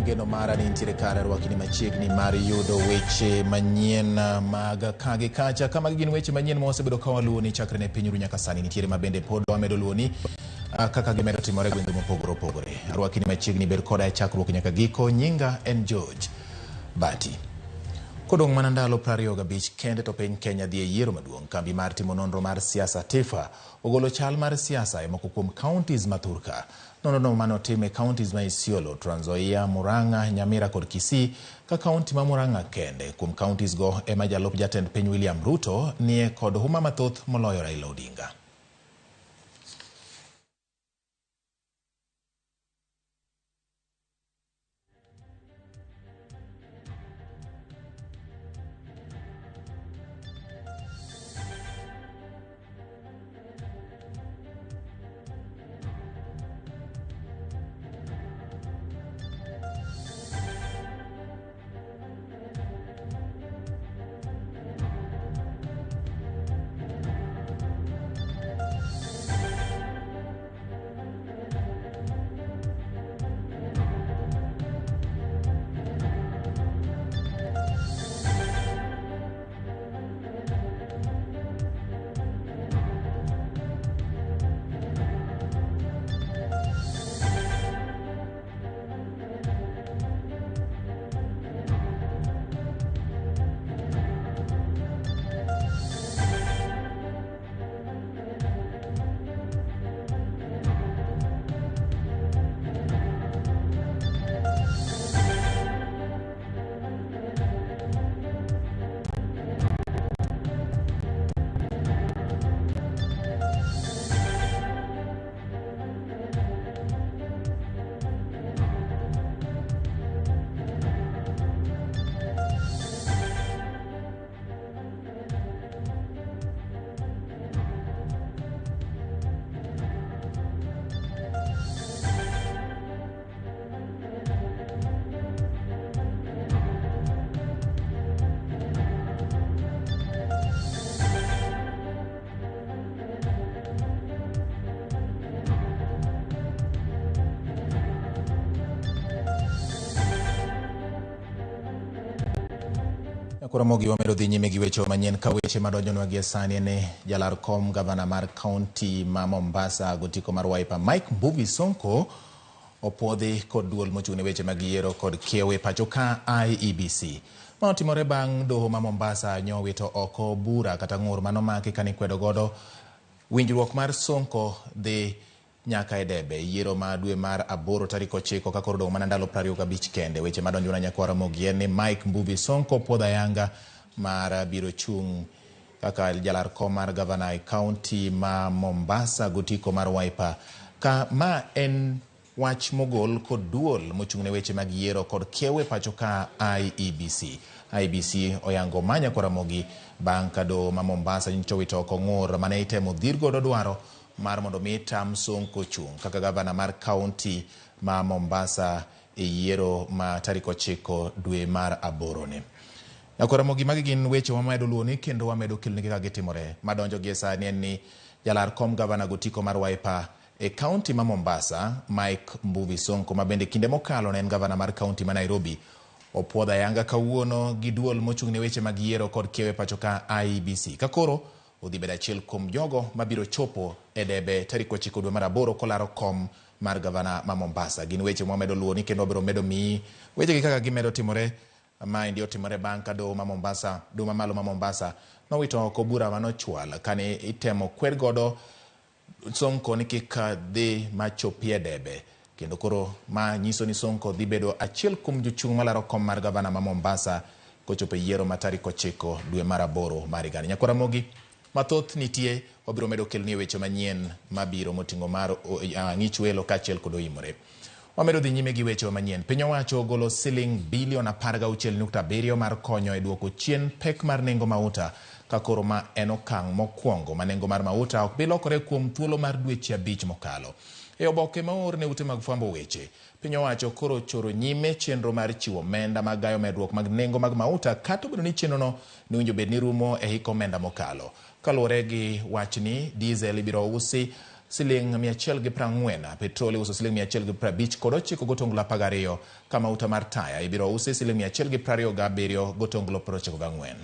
En geno mara ni nitiere kare rwakni machiegni mar yudo weche manyien mag ka gi kacha. Ka magi gin weche manyien ma wasebedo ka waluwoni chakre ne piny ru nyaka sani. Nitiere ma bende pod wamedo luwoni kaka gimedo timore e gwenge mopogore opogore. Arwakini machiegni bed koda e chakruok nyaka giko. Nyinga en George Bati. Kodong' mana ndalo 25 kende to piny Kenya dhi e yiero maduong'. Kambi mar timo nonro mar siasa TIFA ogolo chal mar siasa e moko kuom counties ma thurka. Nonrono mane otim e counties ma Isiolo, Trans Nzoia, Murang'a, Nyamira kod Kisii ka county ma Murang'a kende kuom counties go ema jalup jatend piny William Ruto nie kod huma mathoth moloyo Raila Odinga. Nyakwar Ramogi wamedo dhi nyime gi weche manyien ka weche madonjonwa gie sani en ni jalar kom gavana mar kaunti ma Mombasa gotiko mar Wiper Mike Mbuvi Sonko opuodhi kod duol mochung' ne weche mag yiero kod kiewo e pacho ka IEBC. Ma otimore bang' doho ma Mombasa nyowito oko bura kata ng'ur manomaki kane ikwedo godo winjruok mar Sonko dhi nyaka e debe yiero ma dwe mar aboro tarik 9 ka koro odong' mana ndalo 25 kende. Weche madonjona nyakwar Ramogi en ni Mike Mbuvi Sonko opuodho ayanga mar biro chung' kaka jalar kom mar gavana e kaunti ma Mombasa gotiko mar Wiper ka ma en wach mogol kod duol mochung' ne weche mag yiero kod kiewo e pacho ka IEBC. IEBC oyango ma nyakwar Ramogi bang' ka doho ma Mombasa nyocha owito oko ng'ur mane itemo dhir godo dwaro mar mondo mi tam Sonko chung' kaka gavana mar kaunti ma Mombasa e yiero ma tarik 9 dwe mar aboro ni. Nyakwar Ramogi, magi gin weche wamedo luwoni kendo wamedo keloni kaka gitimore. Madonjo gie sani en ni jalar kom gavana gotiko mar Wiper e kaunti ma Mombasa, Mike Mbuvi Sonko, ma bende kinde mokalo ne en gavana mar kaunti ma Nairobi, opuodho ayanga kawuono gi duol mochung' ne weche mag yiero kod kiewo e pacho ka IEBC. Ka koro odhi bedo achiel kuom jogo mabiro chopo e debe tarik 9 dwe mar aboro kolaro kom mar gavana ma Mombasa. Gin weche mwamedo luwoni kendo wabiro medo miyi wechegi kaka gimedo timore. Maendi otimore bang' ka doho ma Mombasa, doho mamalo ma Mombasa nowito oko bura manochwal kane itemo kwer godo Sonko ni kik dhi machopie debe. Kendo koro ma nyiso ni Sonko dhi bedo achiel kuom jochung' malaro kom mar gavana ma Mombasa kochopo e yiero ma tarik 9 dwe mar aboro mar higani. Nyakwar Ramogi, mathoth nitie, wabiro medo keloni weche manyien mabiro moting'o mar Ang'ich Welo kaachiel kod Oimore. Wamedo dhi nyime gi weche manyien. Piny owacho ogolo siling bilion 16.7 mar konyo e duoko chien pek mar nengo mauta ka koro ma en okang' mokwongo ma nengo mar mauta ok bi lokore kuom thuolo mar dweche 5 mokalo. E oboke ma oor ne ute mag fwambo weche, piny owacho koro choro nyime chenro mar chiwo omenda mag gayo medruok mag nengo mag mauta kata obedo ni chenrono ne owinjo bed ni rumo e hik omenda mokalo. Kaluwore gi wachni, diesel ibiro usi siling 140, petrol iuso siling 159 gotonglo 12, ka mauta mar taya ibiro usi siling 127 gotonglo 94.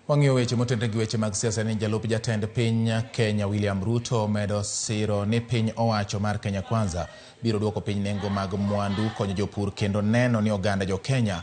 Wang'iyo weche motenre gi weche mag siasa ni jalup jatend piny Kenya William Ruto medo siro ni piny owacho mar Kenya Kwanza biro duoko piny nengo mag mwandu, konyo jopur kendo neno ni oganda jo Kenya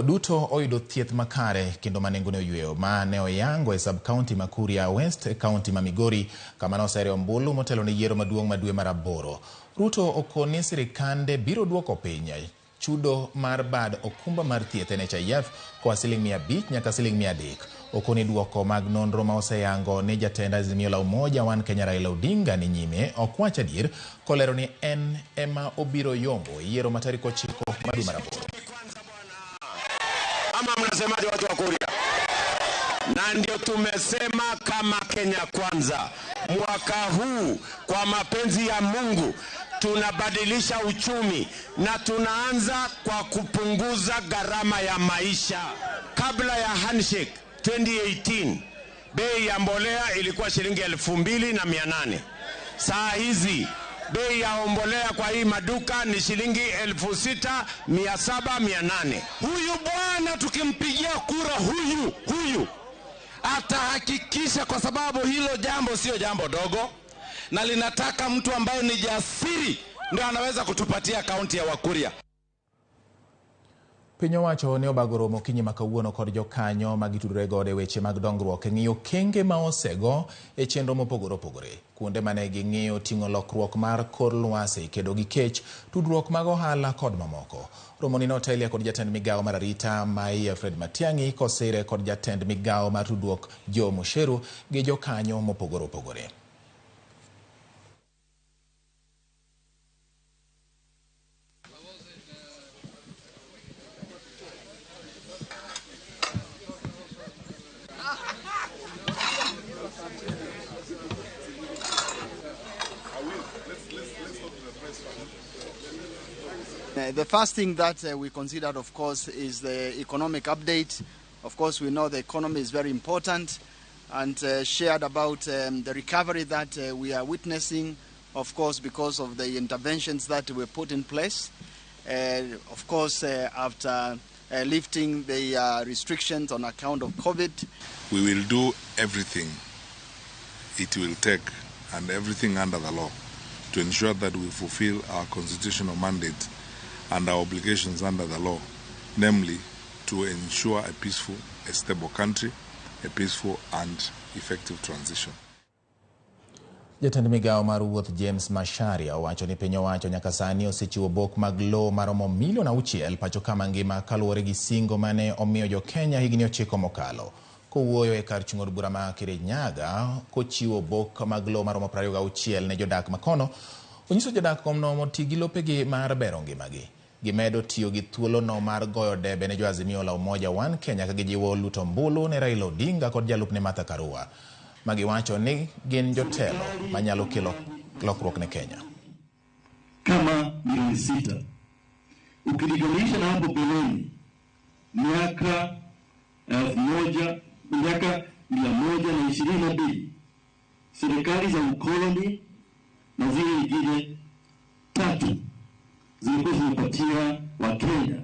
duto oyudo thieth makare kendo ma nengone oyweyo. Ma ne oyango e sub county ma Kuria West e county ma Migori kama nosere ombulu motelo ne yiero maduong' ma dwe mar aboro. Ruto okoni sirikande biro duoko piny chudo mar bad okumba mar thieth NHIF koa siling 500 nyaka siling 300. Okoni duoko mag nonro ma oseyango ni jatend Azimio la Umoja One Kenya Raila Odinga ni nyime ok wach adier kolero ni en ema obiro yombo e yiero ma tarik 9 mar dwe mar aboro. Ama mnasemaje watu wa Kuria? Na ndio tumesema kama Kenya Kwanza, mwaka huu kwa mapenzi ya Mungu tunabadilisha uchumi na tunaanza kwa kupunguza gharama ya maisha. Kabla ya handshake 2018 bei ya mbolea ilikuwa shilingi 2800. Saa hizi bei ya mbolea kwa hii maduka ni shilingi 6700 800. Huyu bwana tukimpigia kura huyu atahakikisha, kwa sababu hilo jambo sio jambo dogo na linataka mtu ambaye ni jasiri ndio anaweza kutupatia kaunti ya Wakuria. Piny owacho ne obago romo okinyi ma kawuono kod jokanyo ma gitudore godo e weche mag dongruok e ng'iyo okenge ma osego e chenro mopogore opogore. Kuonde mane ging'iyo ting'o lokruok mar kor lwasi, kedo gi kech, tudruok mag ohala kod mamoko. Romoni notelie kod jatend migawo mar arita maiye Fred Matiang'i kosire kod jatend migawo mar tudruok Joe Mucheru gi jokanyo mopogore opogore. The first thing that we considered, of course, is the economic update. Of course, we know the economy is very important, and shared about the recovery that we are witnessing, of course, because of the interventions that were put in place. Of course, after lifting the restrictions on account of COVID. We will do everything it will take and everything under the law to ensure that we fulfill our constitutional mandate and our obligations under the law, namely to ensure a peaceful, a stable country, a peaceful and effective transition. Jatend migawo mar wuoth James Macharia owacho ni piny owacho nyaka sani osechiwo bok mag lowo maromo milion 6 pacho kama ngima kaluwore gi singo mane omiyo jo Kenya higni 9 mokalo. Kowuoyo e kar chung' od bura ma Kirinyaga kochiwo bok mag lowo maromo 26 ne jodak makono, onyiso jodak komno oti gi lopegi mar bero ngimagi. Gimedo tiyo gi thuolono mar goyo debe ne jo Azimio la Umoja One Kenya ka gijiwo luto ombulu ne Raila Odinga kod jalupne Martha Karua, magiwacho ni gin jotelo manyalo kelo lokruok ne Kenya. Kama milioni 6 ukilinganisha na hapo mbeleni miaka 1122 serikali za ukoloni na zile nyingine 3 zilikuwa zimepatia wa Kenya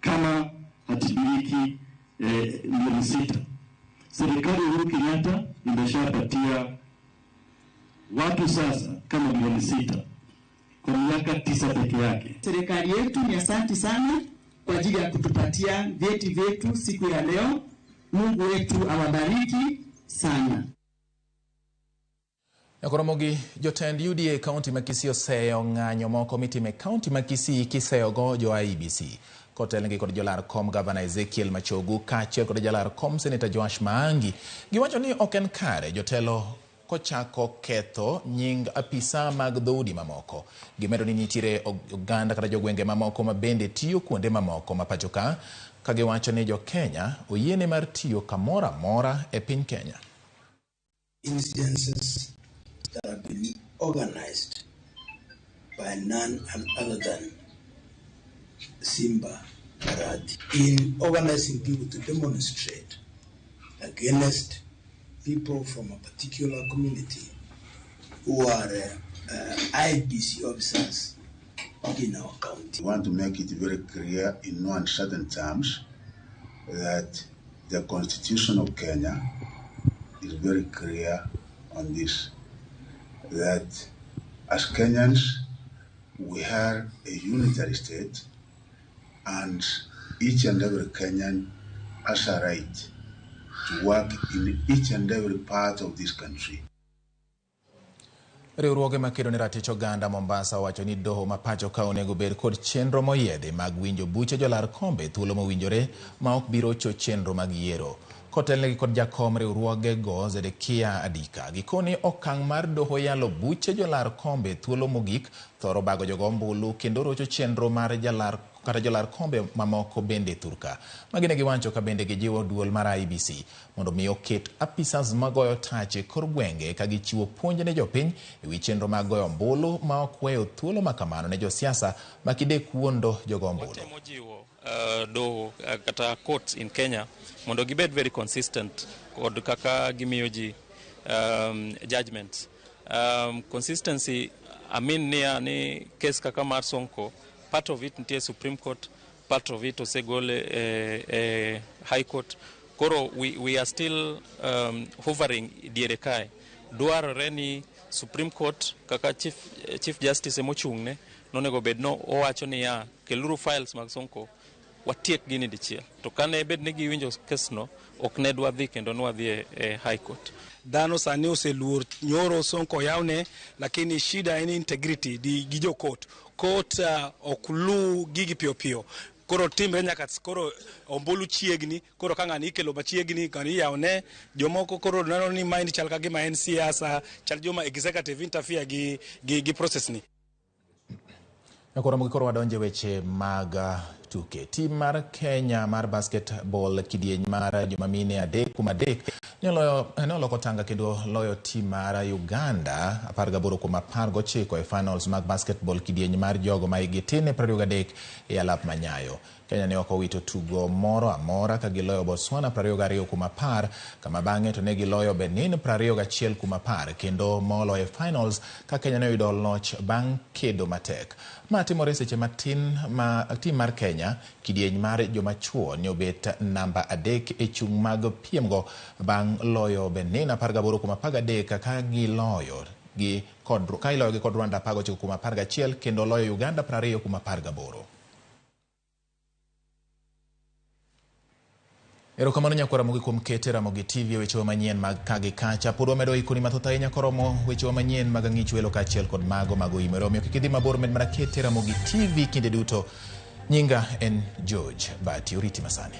kama hatimiliki milioni 6. Serikali ya Uhuru Kenyatta imeshapatia watu sasa kama milioni 6 kwa miaka 9 peke yake. Serikali yetu ni asante sana kwa ajili ya kutupatia vyeti vyetu siku ya leo. Mungu wetu awabariki sana. Nyakoromogi jotend UDA county ma Kisii oseyo ng'anyo moko mitime county ma Kisii kiseyogo jo IEBC. Kotelnegi kod jolar kom Gavana Ezekiel Machogu kaachiel kod jalar kom Senator Joash Maangi, giwacho ni ok en kare jotelo kochako ketho nying apisa mag dhoudi mamoko. Gimedo ni nitiere oganda kata jogwenge mamoko ma bende tiyo kuonde mamoko ma pacho ka, ka giwacho ni jo-Kenya oyiene mar tiyo kamoro amora e piny Kenya. Incidences that have been organized by none other than Simba Arati in organizing people to demonstrate against people from a particular community who are IEBC officers in our county. We want to make it very clear in no uncertain terms that the Constitution of Kenya is very clear on this, that as Kenyans, we are a unitary state, and each and every Kenyan has a right to work in each and every part of this country. Riwruoge makedo ne ratich oganda Mombasa owacho ni doho ma pacho ka onego bed kod chenro moyiedhi mag winjo buche jolar kombe thuolo mowinjore ma ok bi rocho chenro mag yiero. Kotelnegi kod jakom riwruoge go Zedekia Adika. Gikoni okang' mar doho yalo buche jolar kombe thuolo mogik thoro bago jogo ombulu kendo rocho chenro mar jalar kata jolar kombe mamoko bende thurka. Magi ne giwacho ka bende gijiwo duol mar IEBC mondo mi oket apisas magoyo tach e kor gwenge ka gichiwo puonj ne jopiny e wi chenro mag goyo ombulu ma ok weyo thuolo ma kamano ne josiasa ma kidek wuondo jogo ombulu. Watemo jiwo doho kata courts in Kenya mondo gibed very consistent kod kaka gimiyo ji judgments. Consistency, I mean niya ni case kaka mar Sonko, part of it nitie Supreme Court, part of it osegol e High Court. Koro we are still hovering diere kae. Dwarore ni Supreme Court kaka Chief Justice emochung'ne nonego bed no owacho niya keluru files mag Sonko watiek gini dichiel. To kane bed ni giwinjo kes no, ok ne dwadhi kendo nwadhi e High Court. Dhano sani oseluor nyoro Sonko oyawne, lakini shida en integrity di gi jo court. Court ok luw gigi piyo piyo. Koro timre nyaka koro ombulu chiegni, koro ka ng'ani ikelo machiegni, ng'ani iyawne, jomoko koro neno ni mind chal ka gima en siasa, chal joma executive interfere gi process ni. Koro koro wadonje weche mag tuke. Tim mar Kenya mar basketball kidieny mar joma mine 3-3 ne oloko tanga kendo loyo tim mar Uganda 18-19 e finals mag basketball kidieny mar jogo ma hikgi tin e 23 e alap manyayo. Kenya ne ok owito tugo moro amora ka giloyo Botswana 22-10 kama bang'e to ne giloyo Benin 21-10 kendo molo e finals ka Kenya ne oyudo loch bang' kedo matek. Ma timore seche matin ma tim mar Kenya kidieny mar joma chuo ne obet namba 3 e chung' mag piemgo bang' loyo Benin 18-13 ka giloyo gi kod Rwanda 19-11 kendo loyo Uganda 20-18. Erokamano nyakwar Ramogi kuom kete Ramogi TV e wechewa manyien mag ka gi kacha. Pod wamedo ikoni mathoth ahinya koromo wechewa manyien mag ang'ich welo kaachiel kod mago mag oimore. Omiyo kik idhi mabor, med mana kete Ramogi TV kinde duto. Nyinga en George Bati. Oriti masani.